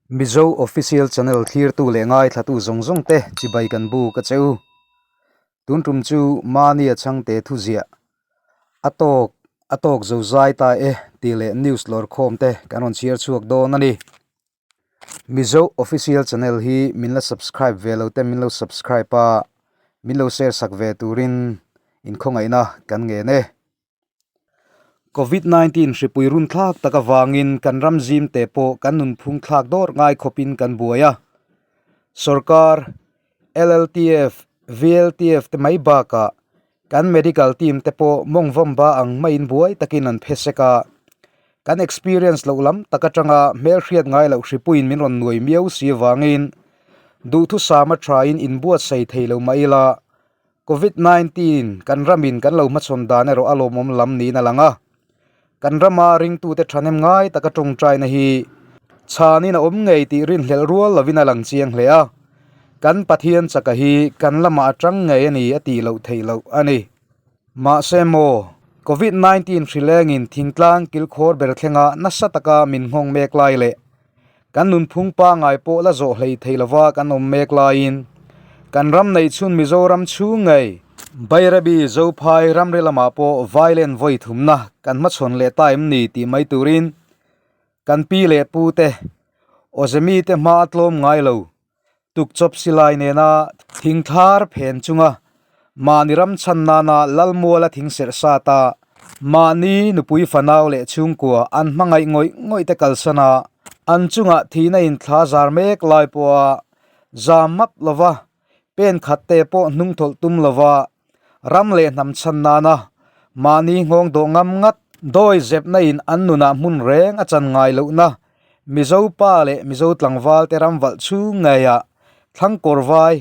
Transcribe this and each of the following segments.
Mizo Official Channel thlirtu leh ngaithlatu zawng zawng te chibai kan buk a che u. Tun tum chu mahni a chhangte thu ziah a tawk a tawk zo zai ta e tih leh news lawr khawm te kan rawn chhiar chhuak dawn a ni. Mizo Official Channel hi min la subscribe ve lo te min lo subscribe a, min lo share sak ve turin inkhawngaihna kan ngen e. Covid 19 hripui run thlak tak avangin kan ram zim te pawh kan nunphung thlak dawr ngai khawpin kan buai a. Sorkar, LLTF, VLTF te mai bakah kan medical team te pawh mawng vawmba ang maiin buai takin an phe sek a. Kan experience loh lam tak atanga hmelhriat ngai loh hripuiin min rawn nuai miau si avangin duhthusam a thain inbuatsaih thei lo mah ila Covid 19 kan ramin kan lo hmachhawn dan erawh a lawmawm lam niin a lang a. Kan rama ringtute thahnem ngai taka tawngtaina hi chhanin a awm ngei tih rinhlelh rual lovin a lang chiang hle a. Kan Pathian chaka hi kan lamah a tang ngei a ni a tih loh theih loh a ni. Mahse maw, Covid 19 hrilengin thingtlang kilkhawr ber thlenga nasa taka min nghawng mek lai leh Kan nunphung pangngai pawh la zawh hlei thei lova kan awm mek laiin kan ram neih chhun Mizoram chhung ngei Bairabi Zophai ramri lamah pawh violent vawi thumna kan hmachhawn leh ta em ni tih mai turin kan pi leh pu te awze mite hma a tlawm ngai lo Tukchawp silai nena thingthlar phen chunga mahni ram chhan nana Lalmuala thing serh sat a, mahni nupui fanau leh chhungkua an hmangaih ngawih ngawih te kalsan a, an chungah thihna inthla zar mek lai pawha zam map lova pen khat te pawh hnungthawlh tum lova ram leh hnam chhan nana mahni nghawng dawh ngam ngat dawi zepna in an nunah hmun reng a chan ngai lohna Mizo pa leh Mizo tlangval te ram valh chhung ngeiah Thlangkawr vai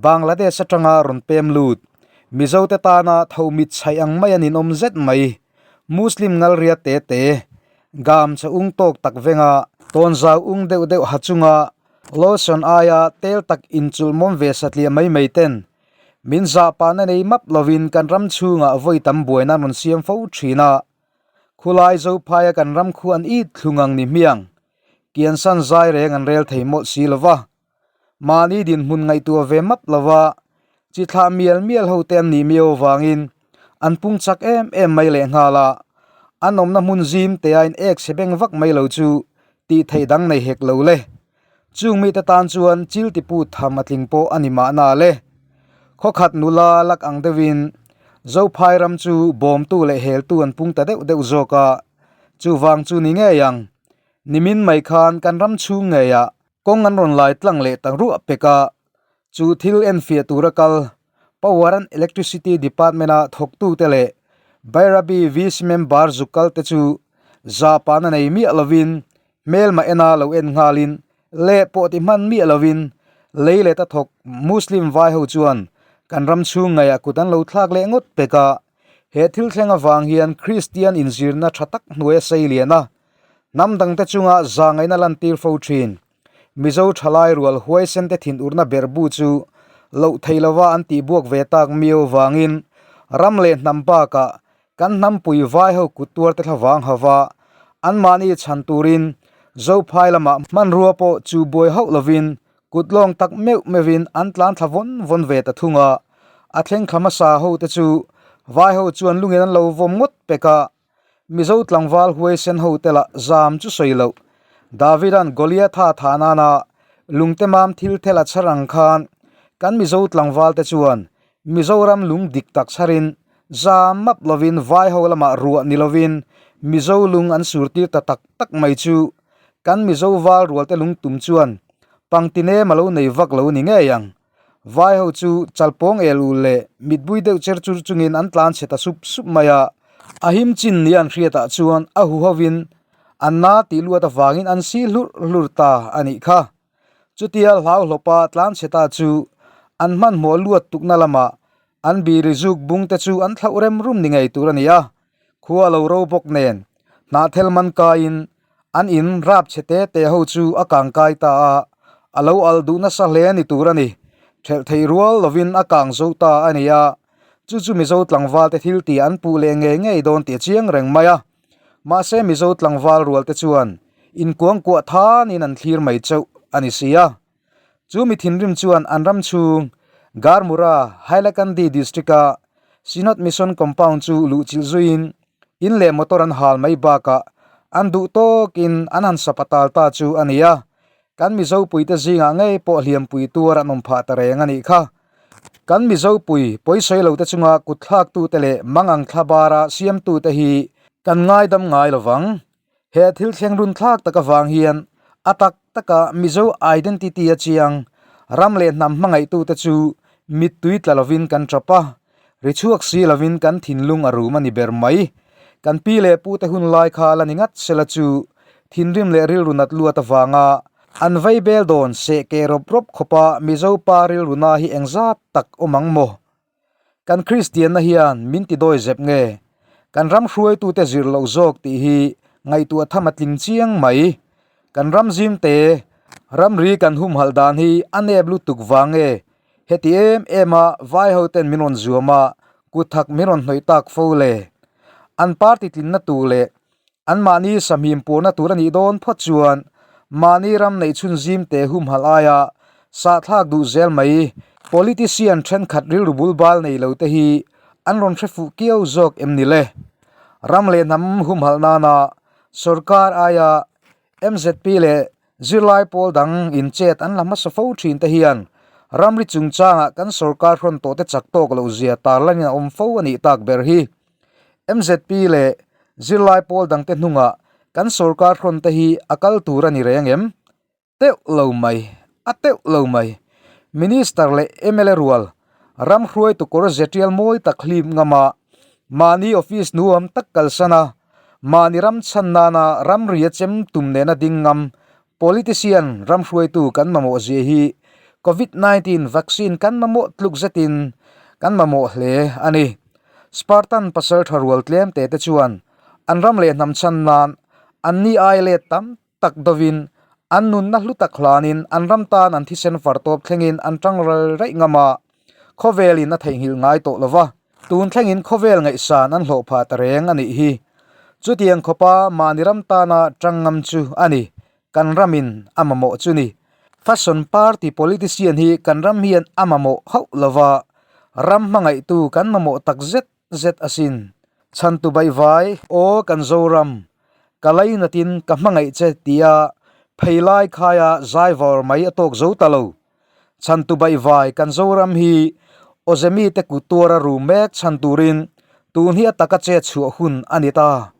Bangladesh atanga rawn pem lut Mizo te tana tho mit chhaih ang mai a ninawm zet mai Muslim ngalria te te gam cha ung tawk tak venga tawnzau ung deuh deuh ha chunga lotion aia tel tak inchulh mawm ve satliah mai mai ten Min zahpahna nei map lovin kan ram chhungah vawi tam buaina an rawn siam fo thin a, khulai Zophaia kan ram khu an it thlung ang ni hmiang, kiansan zai reng an rel thei mawlh si lova. Mahni dinhmun ngaihtuah ve map lova chi thlah mial mial ho te an nih miau avangin an pung chak em em mai lehnghal a, an awmna hmun zim te a in ek chhe beng vak mai lo chu tih theih dang nei hek lo le. Chung mite tan chuan chil tipu tham a tling pawh a ni mahna le. Khawkhat nula lak ang deuhin Zophai ram chu bawmtu leh heltu an pung ta deuh deuh zawk a, chuvang chu ni ngei ang. Nimin mai khan kan ram chhung ngeiah kawng an rawn lai tlang leh ta ruah pek a, chu thil enfiah tura kal Power and Electricity Department-a thawktute leh Bairabi VC member zuk kalte chu zahpahna nei miah lovin Hmelma ena lo en nghalin leh pawh ti hman miah lovin lei let a thawk Muslim vai ho chuan kan ram chhung ngaiah kut an lo thlak leh ngawt pek a. He thil thleng avang hian Kristian inzirna tha tak hnuai a sei lian a, hnam dangte chunga zahngaihna lantir fo thin. Mizo thalai rual huaisen te thinurna berhbu chu loh thei lova an tihbuak ve tak miau vangin ram leh hnam bakah Kan hnampui vai ho kut tuar te thlavang hava anmahni chhan turin Zophai lamah hmanrua pawh chu buai hauh lovin kut lawng tak meuh meuhin an tlan thla vawn vawn ve ta thung a. A thleng thla hmasa ho te chu vai ho chuan lungin an lo vawm ngawt pek a. Mizo tlangval huaisen ho te lah zam chu sawi loh. Davida'n Goliatha thah nana lungte mam thil thel a chhar ang khan kan Mizo tlangval te chuan Mizoram lung dik tak chharin zam map lovin vai ho lamah ruah ni lovin Mizo lung an sur tir ta tak tak mai chu kan Mizo val rual te lung tum chuan pangtinem a lo nei vak lo ni ngei ang. Vai ho chu chalpawng el ul leh mitbui deuh cher chur chungin an tlan chhe ta sup sup mai a. A him chin ni an hriatah chuan a hu hovin an na tih luat avangin an si hlurh hlurh ta a nih kha. Chutia hlauhlawpa tlan chhe ta chu an hmanhmawh luat tukna lamah an biri zuk bung te chu an thlauh rem rum ni ngei tur a ni a, khua lo ro bawk nen hnahthel man kaiin an in rap chhe te te ho chu a kang kai ta a, a lo al duh nasa hle ni tur a ni, thelh theih rual lovin a kang zo ta a ni a, chu chu Mizo tlangval te thil tih an puh leh ngei ngei dawn tih a chiang reng mai a. Mahse Mizo tlangval rual te chuan inkuangkuah thanin an thlir mai chauh a ni si a. Chu mi thinrim chuan an ram chhung Garmura, Hailakandi district-a Synod Mission compound chu luhchilh zuiin in leh motor an hal mai bakah an duh tawkin an han sap a tal ta chu a ni a. Kan Mizopuite zingah ngei pawh hliampui tuar an awm phah ta reng a nih kha. Kan Mizopui pawisawi lote chunga kutthlaktute leh mangang thlabara siamtute hi kan ngaidam ngai lo vang. He thil thleng runthlak tak avang hian a tak taka Mizo identity a chiang ram leh hnam hmangaihtute chu mittui tla lovin kan tap a, ri chhuak si lovin kan thinlung a rum a ni ber mai. Kan pi leh pute hun lai kha la ni ngat sela chu thinrim leh rilru nat luat avanga an vei bel dawn seh keh rawp rawp khawpa Mizo pa rilru na hi engzat tak awm ang maw? Kan Kristianna hian min ti dawi zep nge? Kan ram hruaitute zir loh zawk tih hi ngaihtuah tham a tling chiang mai. Kan ram zimte, ramri kan humhalh dan hi a nep lutuk vang nge? Heti em em a vai hoten min rawn zuam a, kutthak min rawn hnawih tak fo le. An party tlinna tur leh Anmahni sahmim purna tur a nih dawn phawt chuan mahni ram neih chhun zim te humhalh aia sahthlak duh zel mai politician thenkhat rilru bul bal nei lo te hi an rawn hre fuh kiau zawk em ni le? Ram leh hnam humhalh nana sorkar aia mzp leh zirlai pawl dang inchet an la hmasa fo thin te hian ramri chungchangah kan sorkar hrawn tawh te chak tawk loh zia tarlanin a awm fo a nih tak ber hi. Mzp leh zirlai pawl dangte hnungah kan sorkar hrawn te hi a kal tur a ni reng em? Teuh lo mai, a teuh lo mai. Minister leh mla rual ram hruaitu kawr ze tial mawi tak hlip ngam a, mahni office nuam tak kalsan a, mahni ram chhan nana ramri a chem tum nena ding ngam politician ram hruaitu kan mamawh zia hi Covid 19 vaccine kan mamawh tluk zetin kan mamawh hle a ni. Spartan pasal tha rual tlem te te chuan an ram leh hnam chhan nan an ni ai let tam tak dovin an nunna hlu tak hlanin an ram tan an thisen far tawp thlengin an tang ral raih ngam a, khawvelin a theihnghilh ngai tawh lo va, tun thlengin khawvel ngaihsan an hlawh phah ta reng a nih hi. Chutiang khawpa mahni ram tana tang ngam chu a ni, kan ramin a mamawh chu ni. Fashion party politician hi kan ram hian a mamawh hauh lo va, ram hmangaihtu kan mamawh tak zet zet asin. Chhantu baihvai, Aw kan Zoram, ka lainatin ka hmangaih che tia pheilai khaia zai vawr mai a tawk zo ta lo. Chhantu baihvai kan Zoram hi awze mite kut tuara rum mek chhan turin tun hi a taka chet chhuah hun a ni ta.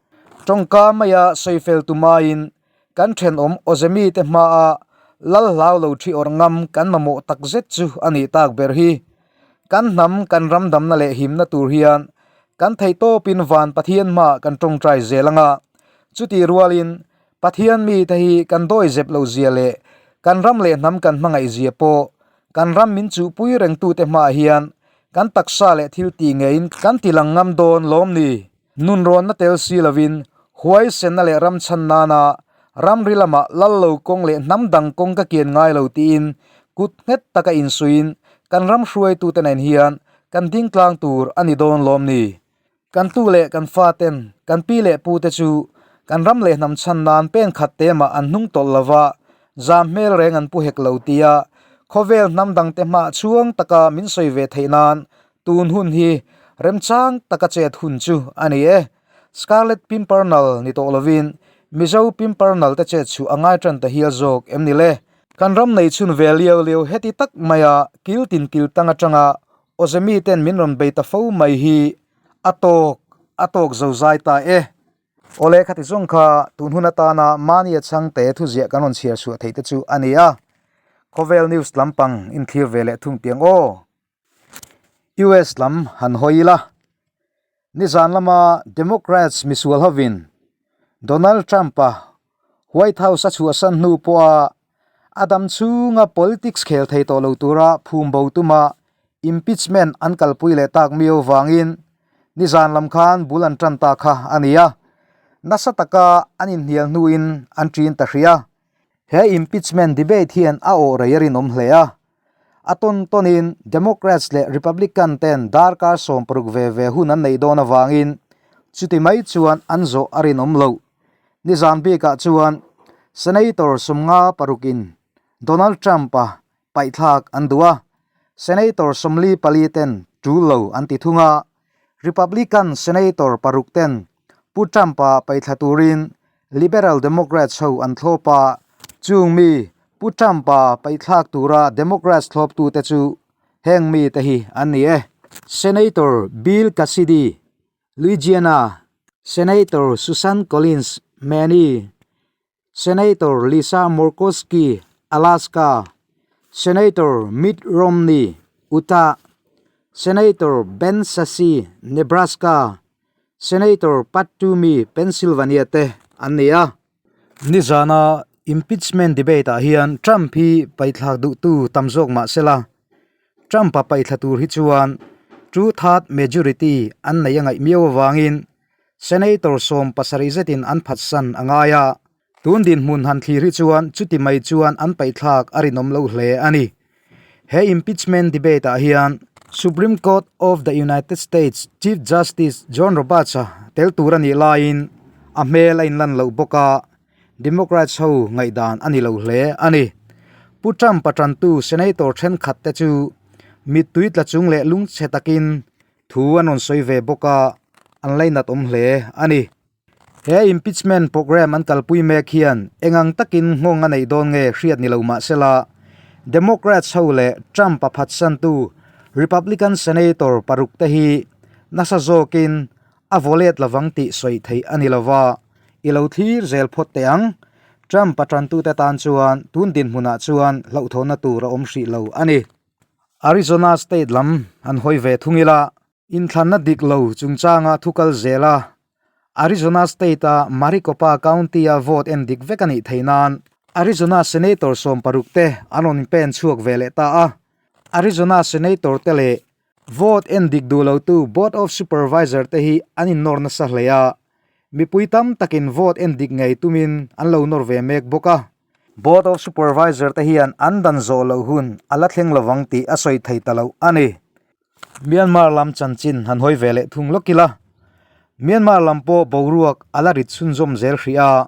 Tawngka maia sawifel tumaiin Kan thenawm awze mite hmaa lal hlau lo thi awrh ngam kan mamawh tak zet chu a nih tak ber hi. Kan hnam kan ram damna leh himna tur hian kan theihtawpin van Pathian hmaah kan tawngtai zel anga, chutih rualin Pathian mite hi kan dawi zep lo zia leh kan ram leh hnam kan hmangaih zia pawh kan ram min chuhpui rengtute hmaah hian kan taksa leh thil tih ngeiin kan tilang ngam dawn lawm ni? Nunrawnna tel si lovin huaisenna leh ram chhan nana ramri lamah lal lo kawng leh hnam dang kawng ka kian ngai lo tiin kut nghet taka insuiin kan ram hruaitute nen hian kan ding tlang tur a ni dawn lawm ni. Kan tu leh kan faten kan pi leh pute chu kan ram leh hnam chhan nan pen khat te mah an hnung tawlh lova zam hmel reng an pu hek lo tia khawvel hnam dangte hmah chhuang taka min sawi ve theih nan Tun hun hi remchang taka chet hun chu a ni e. Scarlet Pimpernel ni tawh lovin Mizo Pimpernel te chet chhuah a ngai tan ta hial zawk em ni le? Kan ram nei chhun ve liau liau heti tak maia kil tin kil tang atanga awze miten min rawn bei ta fo mai hi a tawk a tawk zo zai ta e. Awle khati zawng kha tun hun atana mahni a chhangte thuziah kan rawn chhiar chhuah theih te chu a ni a. Khawvel news lampang inthlir ve leh thung piang aw. US lam han hawi ila, nizan lama Democrats misual hovin Donald Trump-a White House a chhuahsan hnu pawha a dam chhunga politics khel thei tawh lo tura phum bo tuma impeachment an kalpui leh tak miau vangin nizan lam khan bul an tan ta kha a ni a, nasa taka an inhnial hnuin an ṭin ta hrih a. He impeachment debate hian a awh rei a rinawm hle a. A tawn tawnin Democrats leh Republican ten darkar 60 ve ve hun an neih dawn avangin chuti mai chuan an zawh a rinawm loh. Nizan bikah chuan Senator 56 in Donald Trump-a paihthlak an duh a, Senator 44 ten tul lo an ti thung a, Republican Senator paruk ten Pu Trump-a paihthla turin Liberal Democrats ho an thlawp a, chung mi Pu Trump-a paihthlak tura Democrats thlawptute chu heng mite hi an ni e. Senator Bill Cassidy, Louisiana, Senator Susan Collins, Maine, Senator Lisa Murkowski, Alaska, Senator Mitt Romney, Utah, Senator Ben Sasse, Nebraska, Senator Pat Toomey, Pennsylvania te an ni a. Nizana impeachment debate ah hian Trump hi paithlak duhtu tam zawk mah sela, Trump-a paihthla tur hi chuan two-third majority an nei a ngaih miau avangin Senator 70 zetin an phatsan a ngai a, tun dinhmun han thlir hi chuan chuti mai chuan an paihthlak a rinawm lo hle a ni. He impeachment debate ah hian Supreme Court of the United States Chief Justice John Roberts-a tel tur a nih laiin a hmel a inlan loh bawk a, Democrats ho ngaihdan a ni lo hle a ni. Pu Trump-a tantu Senator thenkhat te chu mittui tla chung leh lungchhe takin thu an rawn sawi ve bawk a, an lainat awm hle a ni. He impeachment program an kalpui mek hian engang takin nghawng a neih dawn nge hriat ni lo mah sela, Democrats ho leh Trump-a phatsantu Republican Senator paruk te hi nasa zawkin A vaw let lovang tih sawi theih a ni lova, i lo thlir zel phawt teh ang. Trump a tantute tan chuan tun dinhmunah chuan hlauhthawhna tur a awm hrih lo a ni. Arizona state lam an hawi ve thung ila, inthlanna dik lo chungchanga thu kal zel a, Arizona state-a Maricopa County-a vote en dik vek a nih theih nan Arizona Senator 60 te an rawn pen chhuak ve leh ta a. Arizona Senator te leh Vote en dik duh lotu Board of Supervisor te hi an innawr nasa hle a, mipui tam takin vote en dik ngei tumin an lo nawr ve mek bawk a. Board of Supervisor te hian an dan zawh loh hun a la thleng lovang tih a sawi thei ta lo a ni. Myanmar lam chanchin han hawi ve leh thung lawk ila, Myanmar lam pawh boruak a la rit chhunzawm zel hrih a,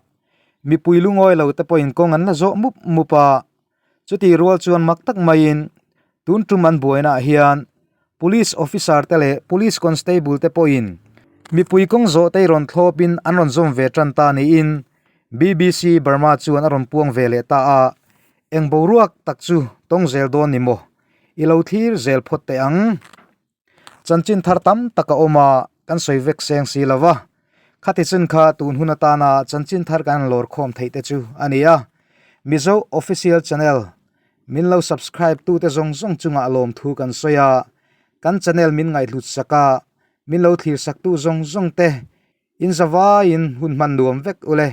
mipui lungawi lo te pawhin kawng an la zawh mup mup a, Chutih rual chuan mak tak maiin tun tum an buainaah hian Police Officer te leh Police Constable te pawhin mipui kawng zawh te rawn thlawpin an rawn zawm ve tan ta niin BBC Burma chuan a rawn puang ve leh ta a, eng boruak tak chu tawng zel dawn ni maw? I lo thlir zel phawt teh ang. Chanchin thar tam tak a awm a, kan sawi vek seng si lo va. Khati chin kha tun hun atana chanchin thar kan lawr khawm theih te chu a ni a. Mizo Official Channel min lo subscribe tute zawng zawng chungah lawmthu kan sawi a, kan channel min ngaihhlut sak a, min lo thlir saktu zawng zawng te in zavaiin hun hman nuam vek ule.